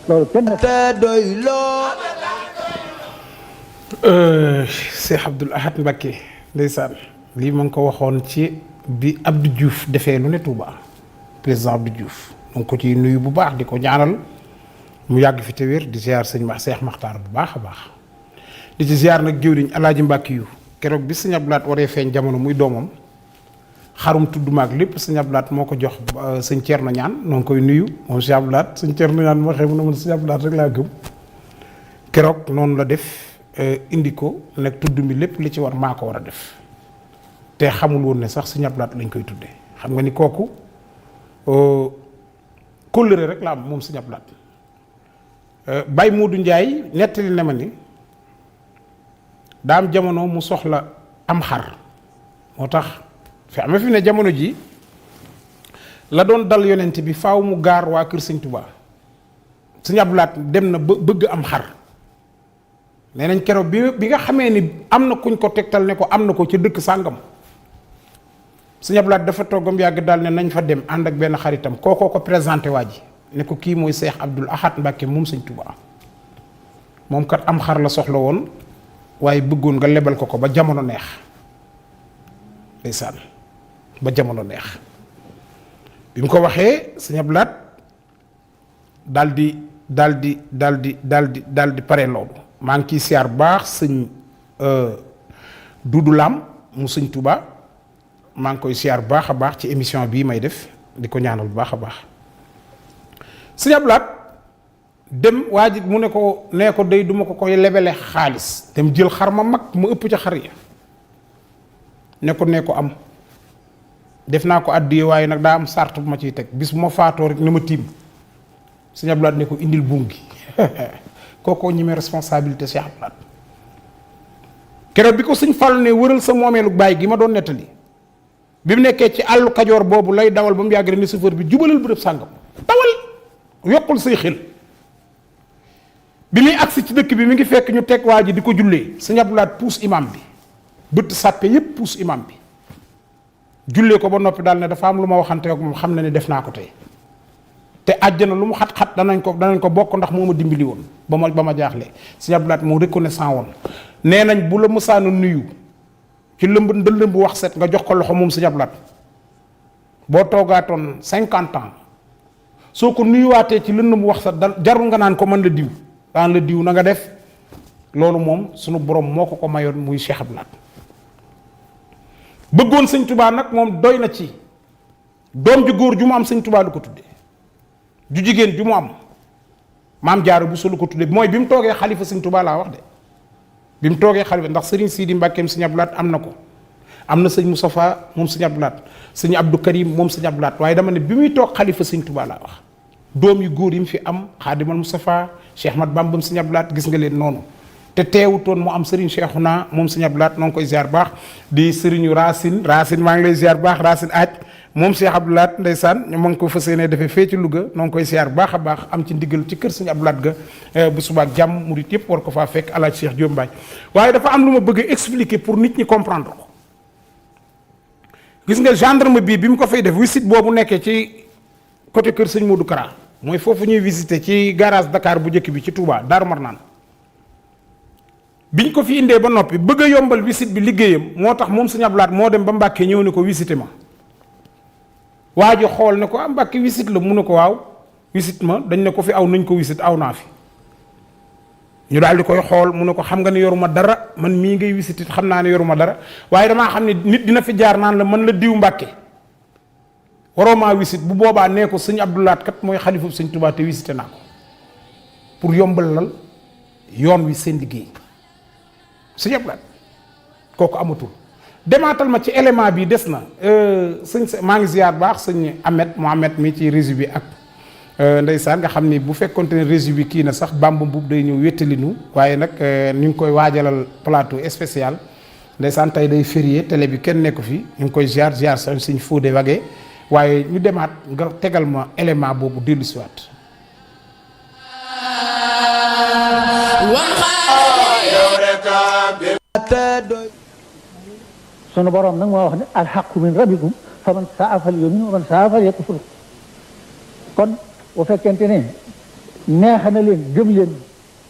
loolu kenn te doy loo. Cheikh Abdoul Ahad Mbacké ndeysaan lii ma ngi ko waxoon ci bi Abdou Diouf defee lu ne Touba président Abdou Diouf ma ngi ko ciy nuyu bu baax di ko ñaanal mu yàgg fi te wér di ziar sëñ Cheikh Makhtar bu baax a baax di ci ziar nag jëwriñ Alaaji Mbàkke yu keroog bi sëñ Abdou Lahad waree feeñ jamono muy doomam xarum tudd maag lépp sëñ Abdou Lahad moo ko jox sëñ Thierno Ñaan noo ngi koy nuyu moom sëñ Abdou Lahad sëñ Thierno Ñaan moo xew mu ne man sëñ Abdou Lahad rek laa gëm keroog noonu la def indi ko nag tudd mi lépp li ci war maa ko war a def te xamul woon ne sax sëñ Abdou Lahad lañ koy tuddee xam nga ni kooku kóllëre rek la am moom sëñ Abdou Lahad Baye Modou Ndiaye nettali na ma ni daa am jamono mu soxla am xar moo tax fi amee fi ne jamono ji la doon dal yonent bi faaw mu gaar waa kër sëñ Touba sëñ Abdou Lahad dem na ba bëgg am xar nee nañ keroog bi nga xamee ni am na kuñ ko tegtal ne ko am na ko ca dëkk sàngam sëñ Abdou Lahad dafa toggam yàgg daal ne nañ fa dem ànd ak benn xaritam kookoo ko présenté waa ji ne ko kii mooy Cheikh Abdoul Ahad Mbacké moom sëñ Touba moom kat am xar la soxla woon waaye bëggoon nga lebal ko ba jamono neex ndeysaan ba jamono neex bi mu ko waxee sëñ Abdou Lahad daal di pare loolu maa ngi ciy siyaar baax sëñ Duudu Lam mu sëñ Touba maa ngi koy siyaar baax a baax ci émission bii may def di ko ñaanal bu baax a baax sëñ Abdou Lahad dem waa ji mu ne ko nee ko day duma ko koy lebele xaalis dem jël xar ma mag mu ëpp ca xar ya ne ko am def naa ko àddiye waaye nag daa am sart bu ma ciy teg bis bu ma faatoo rek na ma tiim sëñ Abdou Lahad ne ko indil buum gi kookoo ñemee responsabilité Cheikh Abdou Lahad keroog bi ko sëñ Fallu ne wëral sa moomeelu baay gi ma doon nettali bi mu nekkee ci àllu Kajoor boobu lay dawal ba mu yàgg rek ni chauffeur bi jubalal bërëb sàngam dawal yokkul say xel bi muy agsi ci dëkk bi mi ngi fekk ñu teg waa ji di ko jullee sëñ Abdou Lahad puus imam bi bëtt sàppe yépp puus imam bi jullee ko ba noppi daal ne dafa am lu ma waxante ak moom xam na ne def naa ko tey te àjjana lu mu xat-xat danañ ko bokk ndax moo ma dimbali woon ba ma jaaxle sëñ Abdou Lahad moo reconnaissant woon nee nañ bu la mësaana nuyu ci ndëlëm bu wax set nga jox ko loxo moom sëñ Abdou Lahad boo toogaatoon 50 ans soo ko nuyuwaatee ci lëndëm bu wax set jarul nga naan ko mën la diw na nga def loolu moom sunu borom moo ko mayoon muy Cheikh Abdou Lahad bëggoon sëñ Touba nag moom doy na ci doom ju góor ju mu am sëñ Touba lu ko tudde ju jigéen ju mu am maam Jaara bu lu ko tudde mooy bi mu toogee xalifa sëñ Touba laa wax de bi mu toogee xalifa ndax sëriñ Sidi Mbàkkeem sëñ Abdou Lahad am na ko am na sëñ Moustapha moom sëñ Abdou Lahad sëñ Abdou Karim moom sëñ Abdou Lahad waaye dama ne bi muy toog xalifa sëñ Touba laa wax doom yu góor yi mu fi am Xaadimal Moustapha Cheikh Ahmad Bamba sëñ Abdou Lahad gis nga leen noonu te teewutoon mu am sëriñ Cheikhouna moom sëñ Abdou Lahad noo ngi koy ziar baax di sëriñu Racine maa ngi lay ziar baax Racine aaj moom Cheikh Abdou Lahad ndeysaan ñu ngi ko fas yéene defee fee ci Louga noo ngi koy ziar baax a baax am ci ndigal ci kër sëñ Abdou Lahad ga bu subaak jàmm murit yëpp war ko faa fekk alaaj Cheikh Diop Mbaye waaye dafa am lu ma bëgg a expliquer pour nit ñi comprendre ko gis nga gendarme bi mu ko fay def visite boobu nekkee ci côté kër sëñ Modou Kara mooy foofu ñuy visiter ci garage Dakar bu njëkk bi ci Touba Darou Marnane biñ ko fi indee ba noppi bëgg a yombal visite bi liggéeyam moo tax moom sëñ Abdou Lahad moo dem ba Mbàkke ñëw ne ko visiter ma waa ji xool ne ko am Mbàkke visite la mu ne ko waaw visite ma dañ ne ko fi aw nañ ko visite aw naa fi ñu daal di koy xool mu ne ko xam nga ne yoruma dara man mii ngay visite xam naa ne yoruma dara waaye damaa xam ne nit dina fi jaar naan la man la diw Mbàkke waroo maa visite bu boobaa nee ko sëñ Abdou Lahad kat mooy xalifu sëñ Touba te visité naa ko pour yombalal yoon wi seen liggéey sëñ Abdou Lahad kooku amatul demaatal ma ci élément bi des na sëñ maa ngi ziar baax sëñ Mohamed mi ci réseau bi ak ndeysaan nga xam ni bu fekkonte ne réseau bi kii na sax Bamba Mbuub day ñëw wéttali nu waaye nag ñu ngi koy waajalal plateau spécial ndeysaan tey day férié télé bi kenn nekku fi ñu ngi koy ziar sëñ Fodé Wagué waaye ñu demaat nga tegal ma élément boobu dellu si waat sunu borom nag moo wax ne alxaqu min rabbikum fa man saa fal yumin wa man saa fal yakfur kon bu fekkente ne neex na leen gëm leen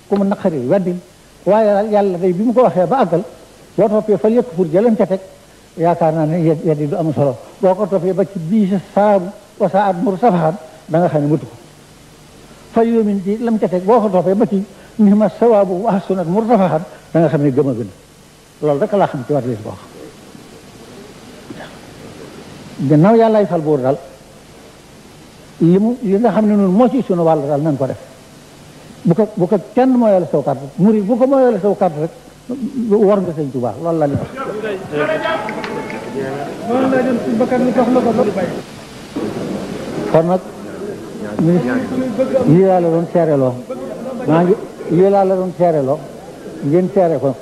ku mu naqari weddil waaye yàlla day bi mu ko waxee ba àggal boo toppee fa yëkk pour jëlan ca teg yaakaar naa ne weddi du am solo boo ko toppee ba ci bii sa saabu wasa at mur safaxaan da nga xam ne mëtu ko fa yóomin ci lam ca teg boo ko toppee ba ci ni ma sawaabu wa sunat mur safaxaan da nga xam ne gëm a gën loolu rek laa xam ci war lis boo xam gannaaw yàllaay fal buur daal li nga xam ne noonu moo ci sunu wàll daal nañ ko def bu ko kenn mooyale saw carte muri bu ko mooyale saw carte rek war nga sëñ Tuubaa loolu la li kon nag lii laa la doon seereloo lii laa la doon seereloo ngeen seere ko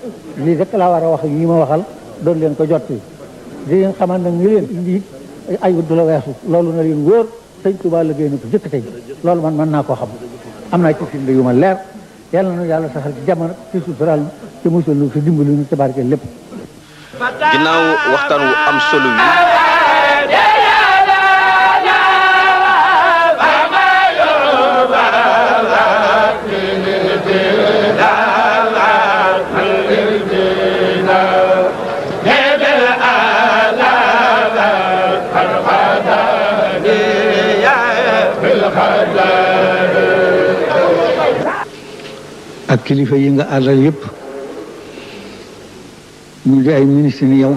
lii rek laa war a wax yi ma waxal doon leen ko jot di leen xamal nag ñu leen indi ay du la weesu loolu na leen wóor sëñ Tuubaa liggéey na ko jëkk tey loolu man mën naa koo xam am naa ci firnde yu ma leer yàlla na yàlla saxal ci jamono ci sutural ci musul lu ci dimbali nu ci barke lépp ginnaaw waxtaan wu am solo wi ak kilifa yi nga àndal yëpp ñu di ay ministre ni yow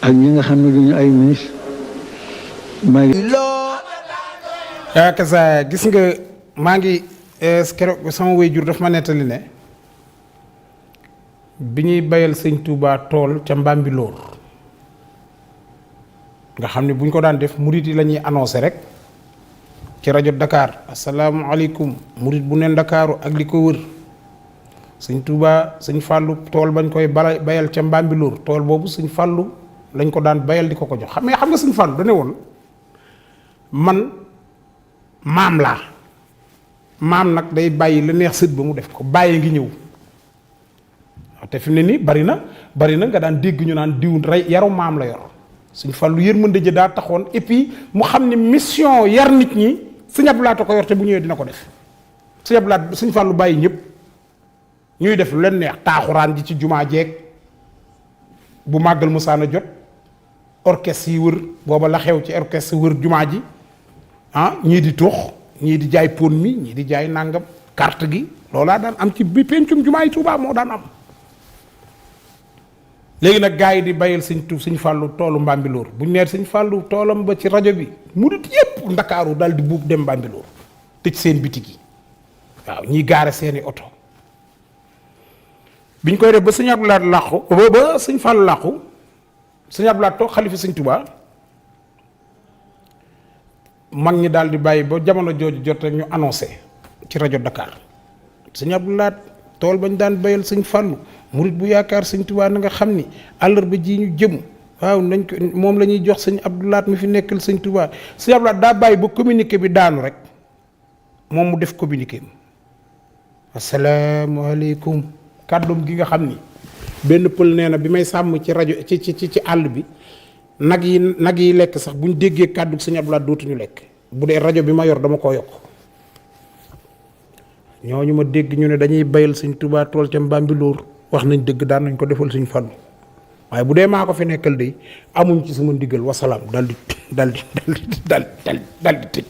ak ñi nga xam ne duñu ay ministre maa ngi kasa gis nga maa ngi keroog sama waajur daf ma nettali ne bi ñuy bayal sëñ Touba tool ca Mbambilor nga xam ne bu ñu ko daan def murit yi la ñuy annoncé rek ci rajo Dakar asalaamaaleykum murit bu ne Ndakaaru ak li ko wër sëñ Touba sëñ Fallou tool bañ koy bayal ca Mbambilor tool boobu sëñ Fallou lañ ko daan bayal di ko jox xam nga sëñ Fallou dane woon man maam laa maam nag day bàyyi la neex sët ba mu def ko bàyyi ngi ñëw waaw te fi mu ne nii bari na nga daan dégg ñu naan diw rey yaru maam la yor sëñ Fallou yërmande ji daa taxoon et puis mu xam ne mission yar nit ñi sëñ Abdou Lahat ko yor te bu ñëwee dina ko def sëñ Abdou Lahat sëñ Fallou bàyyi ñëpp ñuy def lu leen neex taaxuraan ji ci jumaa jeeg bu màggal musaana jot orchestre yi wër booba la xew ci orchestre wër jumaa ji ñii di tux ñii di jaay pon mi ñii di jaay nàngam carte gi loolaa daan am ci bi pencum jumaa yi Tuubaa moo daan am léegi nag gars yi di bayal sëñ Fallou toolu Mbambilor buñ neer sëñ Fallou toolam ba ci rajo bi murit yépp Ndakaaru dal di buub dem Mbambilor tëj seen bitig yi waaw ñiy gaare seeni oto biñ koy def ba sëñ Abdou Lahat làqu ba sëñ Fallou làqu sëñ Abdou Lahat toog xalifa sëñ Tuubaa mag ñi daal di bàyyi ba jamono jooju jot rek ñu annoncé ci rajo Dakar sëñ Abdou Lahat tool bañ daan bayal sëñ Fallou murit bu yaakaar sëñ Tuubaa na nga xam ni àllarba ji ñu jëm waaw nañ ko moom la ñuy jox sëñ Abdou Lahat mi fi nekkal sëñ Tuubaa sëñ Abdou Lahat daa bàyyi ba communiqué bi daanu rek moom mu def communiqué am asalaamaaleykum kàddum gi nga xam ni benn pël nee na bi may sàmm ci rajo ci àll bi nag yi lekk sax bu ñu déggee kàddu sëñ Abdou Lahat dootuñu lekk bu dee rajo bi ma yor dama koo yokk ñooñu ma dégg ñu ne dañuy bayal sëñ Tuubaa tool ca Mbambilor wax nañ dëgg daan nañ ko defal sëñ Fallu waaye bu dee maa ko fi nekkal de amuñ ci sama ndigal wasalaam dal di tëj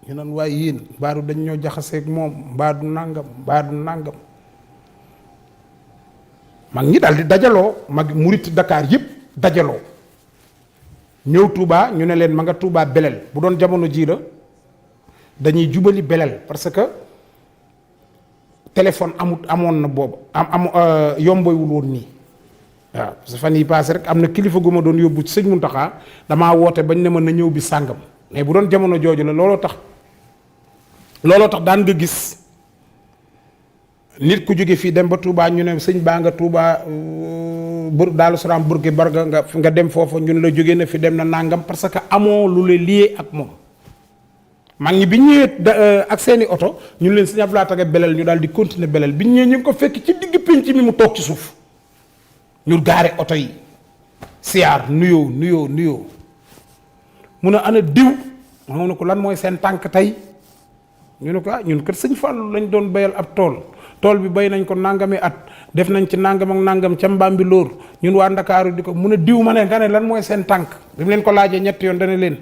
ñu naan waaye yéen mbaadu dañ ñoo jaxaseeg moom mbaadu nàngam mag ñi daal di dajaloo mag murit Dakar yëpp dajaloo ñëw Touba ñu ne leen ma nga Touba Belel bu doon jamono jii la dañuy jubali Belel parce que téléphone amoon na boobu yomboywul woon nii waaw parce que fan yi passé rek am na kilifa gu ma doon yóbbu ci sëñ Muntaxa damaa woote bañ ne ma na ñëw bi sàngam mais bu doon jamono jooju la looloo tax daan nga gis nit ku jóge fii dem ba Touba ñu ne sëñ baa nga Touba Daaru Salaam burgi barga nga dem foofa ñun la jóge na fi dem na nàngam parce que amoo lu la lié ak moom mag ñi bi ñëwee ak seeni oto ñun leen sëñ Abdou Lahat ak Belel ñu daal di continuer Belel bi ñëwee ñu ngi ko fekk ci digg pénc mi mu toog ci suuf ñu gaare oto yi siyaar nuyoo mu ne ana diw mu ne ko lan mooy seen tànk tey ñu ne ko ñun kër sëñ Fallou lañ doon bayal ab tool bi bay nañ ko nangami at def nañ ci nangam ak nangam ca Mbambilor ñun waa Ndakaaru di ko mun a diw ma ne nga ne lan mooy seen tànk bi mu leen ko laajee ñetti yoon dana leen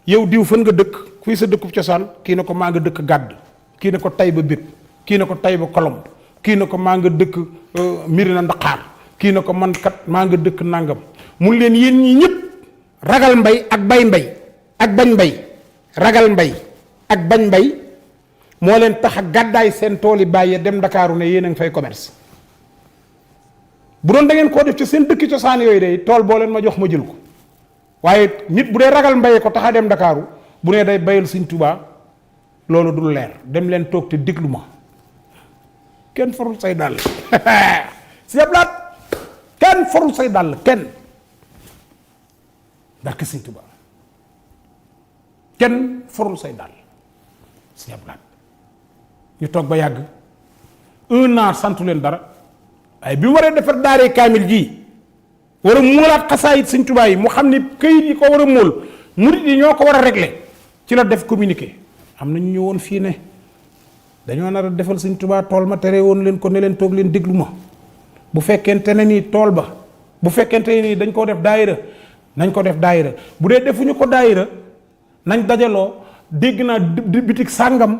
yow diw fan nga dëkk kuy sa dëkkub cosaan kii ne ko maa nga dëkk gàdd kii ne ko Tayba Bét kii ne ko Tayba Kolom kii ne ko maa nga dëkk Mirina Ndaqaar kii ne ko man kat maa nga dëkk nangam mun leen yéen ñi ñëpp ragal mbay ak bay mbay ak bañ mbay ragal mbay ak bañ mbay moo leen tax a gàddaay seen tool yi bàyyee dem Ndakaaru ne yéen a ngi fay commerce bu doon da ngeen koo def ci seen dëkki cosaan yooyu de tool boo leen ma jox ma jël ko waaye nit bu dee ragal mbayee ko tax a dem Ndakaaru bu nee day bayal Sëñ Tuubaa loolu dul leer dem leen toog te déglu ma kenn forul say dàll si ablaat kenn forul say dàll kenn barke Sëñ Tuubaa kenn forul say dàll si ablaat ñu toog ba yàgg 1 an santu leen dara waaye bi mu waree defar daaree kaamil ji war a móolaat xasaayit Sëñ Tuubaa yi mu xam ni këyit yi ko war a móol murit yi ñoo ko war a régler ci la def communiqué am na ñu ñëwoon fii ne dañoo nar a defal Sëñ Tuubaa tool ma tere woon leen ko ne leen toog leen déglu ma bu fekkente ne nii tool ba bu fekkente ne nii dañ koo def daayira nañ ko def daayira bu dee defuñu ko daayira nañ dajaloo dégg naa bitig sàngam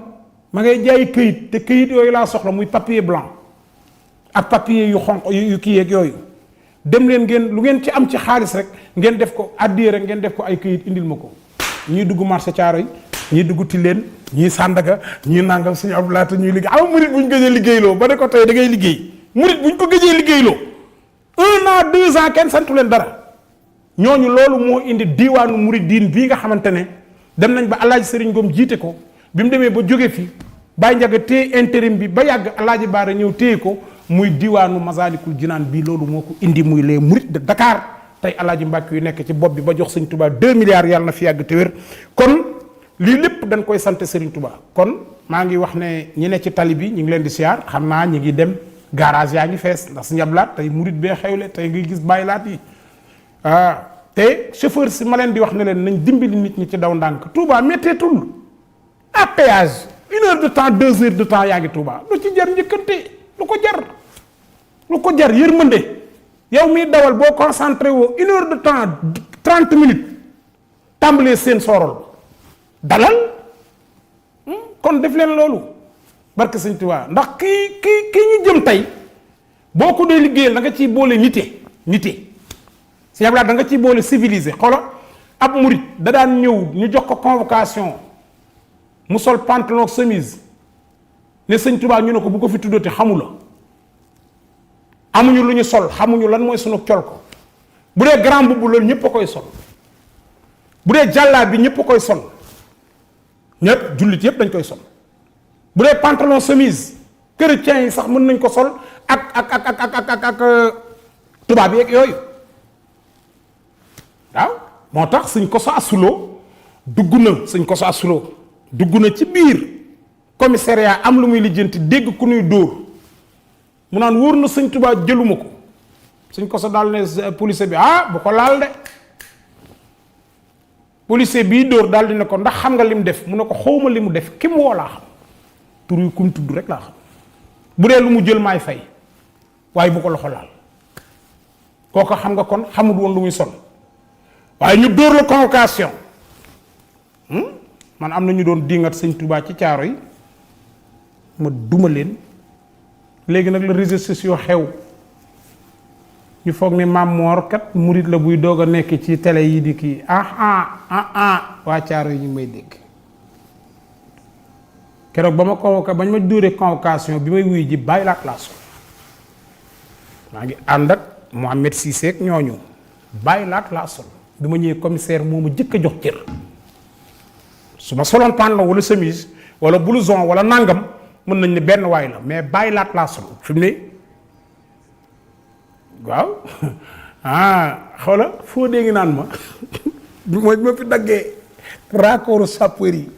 ma ngay jaay këyit te këyit yooyu laa soxla muy papier blanc ak papier yu xonq yu kii yeeg yooyu dem leen ngeen lu ngeen ci am ci xaalis rek ngeen def ko addiye rek ngeen def ko ay këyit indil ma ko ñii dugg marché Thiaroye ñii dugg Tilène ñii Sandaga ñii nangam suñu ab laata ñuy liggéey am murit bu ñu gëjee liggéeyloo ba ne ko tey da ngay liggéey murit bu ñu ko gëjee liggéeyloo 1 an 2 ans kenn santu leen dara ñooñu loolu moo indi diiwaanu murit diin bii nga xamante ne dem nañ ba Alaaji Sëriñ Ngom jiite ko bi mu demee ba jóge fi Baye Ndiaga téye intérim bi ba yàgg Alaaji Baara ñëw téye ko muy diiwaanu Masaalikul Jinaan bii loolu moo ko indi muy les murit de Dakar tey Alaaji Mbàkke yu nekk ci bopp bi ba jox Sëñ Tuubaa 2 milliards yàlla na fi yàgg te wér kon lii lépp dañ koy sant Serigne Touba kon maa ngi wax ne ñi ne ci tali bi ñu ngi leen di siyaar xam naa ñi ngi dem garage yaa ngi fees ndax Sëñ Abdu Lahat tey murit bee xewle tey ngay gis bàyyi laat yi te chauffeur si ma leen di wax ne leen nañ dimbali nit ñi ci daw ndànk Touba métteetul à péage 1 heure de temps 2 heures de temps yaa ngi Touba lu ci jar njëkkante lu ko jar yërmande yow miy dawal boo concentré woo 1 heure de temps 30 minutes tàmbalee seen soorol dalal kon def leen loolu barke Sëñ Tuubaa ndax kii ñu jëm tey boo ko dee liggéeyal da nga ciy boole nite Sëñ Abdu Lahat da nga ciy boole civilisé xoola ab murit da daan ñëw ñu jox ko convocation mu sol pantalon chemise ne Sëñ Tuubaa ñu ne ko bu ko fi tuddati xamu la amuñu lu ñu sol xamuñu lan mooy sunu col ko bu dee grand boubou loolu ñëpp a koy sol bu dee jàllaa bi ñëpp a koy sol ñëpp jullit yëpp dañ koy sol bu dee pantalon chemise chrétiens yi sax mën nañ ko sol ak tubaab yeeg yooyu waaw moo tax Sëñ Koso Asuloo dugg na ci biir commissariat am lu muy lijjanti dégg ku nuy dóor mu naan wóor na Sëñ Tuubaa jëluma ko Sëñ Koso daal ne policier bi bu ko laal de policier bii dóor daal di ne ko ndax xam nga li mu def mu ne ko xawma li mu def ki mu woo laa xam tur yu kum tudd rek laa xam bu dee lu mu jël maay fay waaye bu ko loxo laal kooku xam nga kon xamul woon lu muy sol waaye ñu dóor la convocation man am na ñu doon dingat Sëñ Tuubaa ci Thiaroye ma duma leen léegi nag la réseaux sociaux xew ñu foog ni Maam Moor kat murit la buy doog a nekk ci télé yi di kii waa Thiaroye yi ñu may dégg keroog ba ma convoqué bañ ma dóoree convocation bi may wuy ji bàyyi laat laa sol maa ngi ànd ak Mohamed Cissé ak ñooñu bàyyi laat laa sol bi ma ñëwee commissaire moo ma jëkk a jox cër su ma soloon pantalon wala chemise wala blouson wala nangam mën nañ ne benn waay la mais bàyyi laat laa sol fi mu ne waaw xoola foo dee ngi naan ma mooy ma fi daggee raccord sapeur yi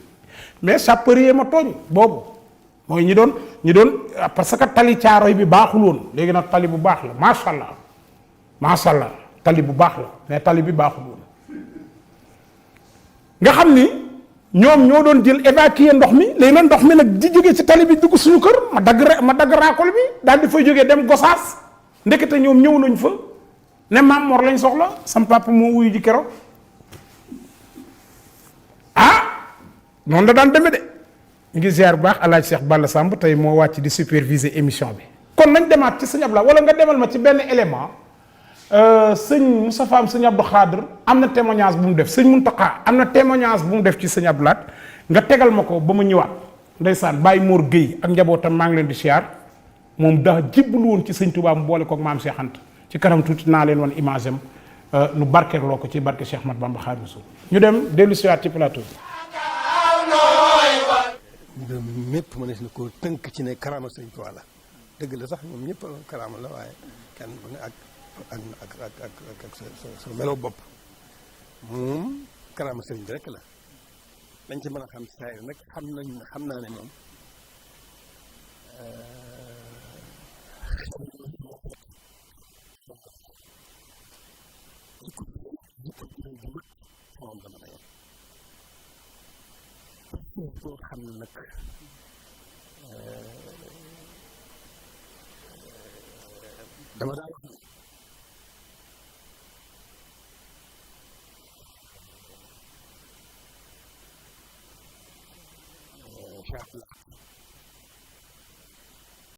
mais sapeur yi ma tooñ boobu mooy ñi doon parce que tali Thiaroye bi baaxul woon léegi nag tali bu baax la macha allah tali bu baax la mais tali bi baaxul woon nga xam ni ñoom ñoo doon jël évacuer ndox mi léegi nag ndox mi nag di jógee ci tali bi dugg suñu kër ma dagg raakol bi daal di fay jógee dem Gosaas ndekete ñoom ñëw nañ fa ne Maam Mor lañ soxla sam papa moo wuyu ji keroog noonu la daan demee de ñu ngi ziar bu baax El Hadj Cheikh Balla Samb tey moo wàcc di superviser émission bi. kon nañ demaat ci sëñ Abdou wala nga demal ma ci benn élément sëñ Moustapha am sëñ Abdou Khadr am na témoignage bu mu def sëñ Mountakha am na témoignage bu mu def ci sëñ Abdou Lahad nga tegal ma ko ba ma ñëwaat ndeysaan Baye Mor Gueye ak njabootam maa ngi leen di ziar moom daa jébbalu woon ci sëñ Touba mu boole koog maam Cheikh Anta ci kanam tuuti naa leen wan image am nu barkeeloo ko ci barke Cheikh Ahmadou Bamba Khadimu Rasuul ñu dem dellu siwaat ci plateau bi. mbirum mépp mënees na koo tënk ci ne karaama sëñ Tuubaa la dëgg la sax ñoom ñëpp karaama la waaye kenn ku ne ak sa melo bopp moom karaama sëriñ bi rek la lañ ci mën a xam si saa yi nag xam naa ne moom moom la mën a yem foo xam ne nag dama daa wax